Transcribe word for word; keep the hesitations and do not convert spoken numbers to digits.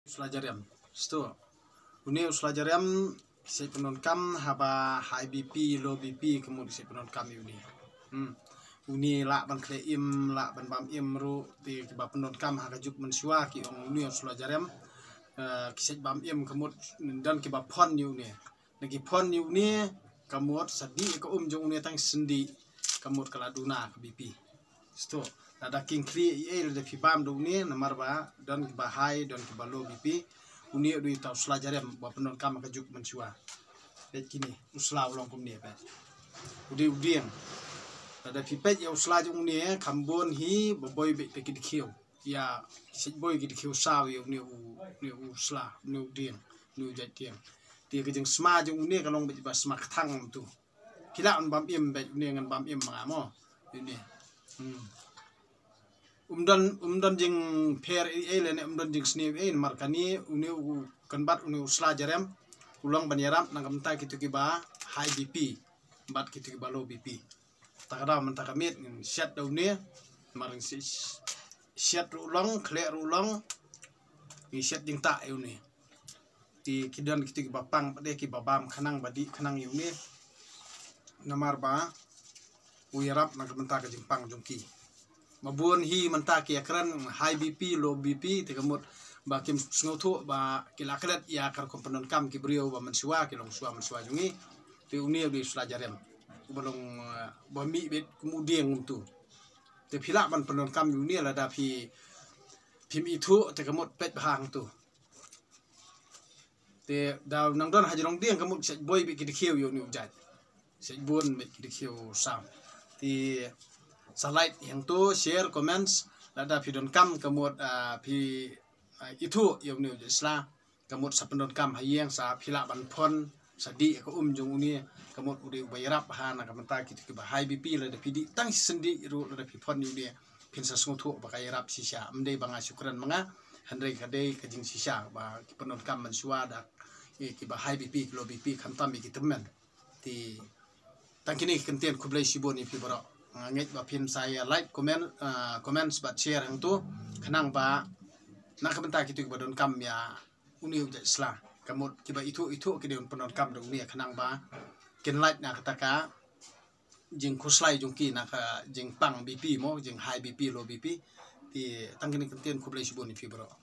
Sla Jarem. Sto. Une u Sla Jarem, ki sait pyndonkam haba high B P, low B P, ka mut ki sait pyndonkam ïa une. Hmm. Une lah ban khleh im, lah ban bam im ruh, te kiba pyndonkam ha ka juk mynshuwa ki ong une u Sla Jarem. Eh, ki sait bam im ka mut don kiba phone ïa une. Na ki phone ïa une, ka mut sa dih ka um jong une tang shen dih, ka mut ka la duna ka B P. Sto, lada kin kri ei ei lada phi bam da une, namar ba don kiba high, don kiba low B P. Une u dei uta u Sla Jarem ba pyndonkam ka juk mynshuwa. Peit kine, u Sla u long kumne peit. U dei u dieng. Lada phi peit ïa u Sla jong une, kham bun hi ba boi beit da ki dkhiew. Ïa, ki sait boi ki dkhiew saw ïa une u, une u Sla, une u dieng, une u jait dieng. Te ka jingsma jong une ka long beit ba sma kthang tu. Ki lah ban bam im beit, une ngan bam im ma nga mo. Une. Hmm. Um don, um don jingpher ei ei lane um don jingsniew ei, namar kane une u kynbat une u Sla Jarem u long ban ïarap na ka bynta kito kiba high B P bad kito kiba low B P. Ta ka daw mynta ka miet ngin shet da une, namar ngin shet ruh long, khleh ruh long, ngin shet jingtah ïa une. Te ki don kito kiba pang pat de kiba bam khnang ba dih khnang ïa une. Namar ba u ïarap na ka bynta ka jingpang jong ki. Ba bun hi mynta ki ïakren high B P, low B P, te ka mut ba kim sngewthuh ba ki la klet ïa ka rukom pyndonkam ki briew ba mynshuwa, ki longshuwa mynshuwa jong ngi. Te une u dei u Sla Jarem. Uba long, eh, ba mih beit kum u dieng kumtu. Te phi lah ban pyndonkam ïa une lada phi, phim ithuh te ka mut peit bha hangtu. Te da nang don ha jrong dieng ka mut sait boi beit ki dkhiew ïa une u jait. Sait bun beit ki dkhiew saw. Te sa like hangtu, share, comments, lada phi donkam ka mut, ah, phi, ah, ithuh ïa une u jait Sla. Ka mut sa pyndonkam ha ïing sa phi lah ban phone, sa dih ka um jong une, ka mut u dei uba ïarap ha na ka bynta kito kiba high B P lada phi dih tang shen dih ruh lada phi phone ïa une, phin sa sngewthuh ba ka ïarap shisha. Ym dei ba nga shu kren ma nga, hynrei ka dei ka jingshisha ba ki pyndonkam mynshuwa da, eh, kiba high B P, ki low B P, khamtam ïa ki tymmen. Te tang kine ki kyntien, khublei shibun ïa phi baroh. Nga ngeit ba phin sa ïa like, comment, ah, comments bad share hangtu, khnang ba na ka bynta kito kiba donkam ïa une u jait Sla. Ka mut kiba ithuh ithuh ki dei ban pyndonkam da une khnang ba kin lait na kata ka jingkhuslai jong ki na ka jingpang B P mo, jing high B P, low B P. Te tang kine ki kyntien, khublei shibun ïa phi baroh.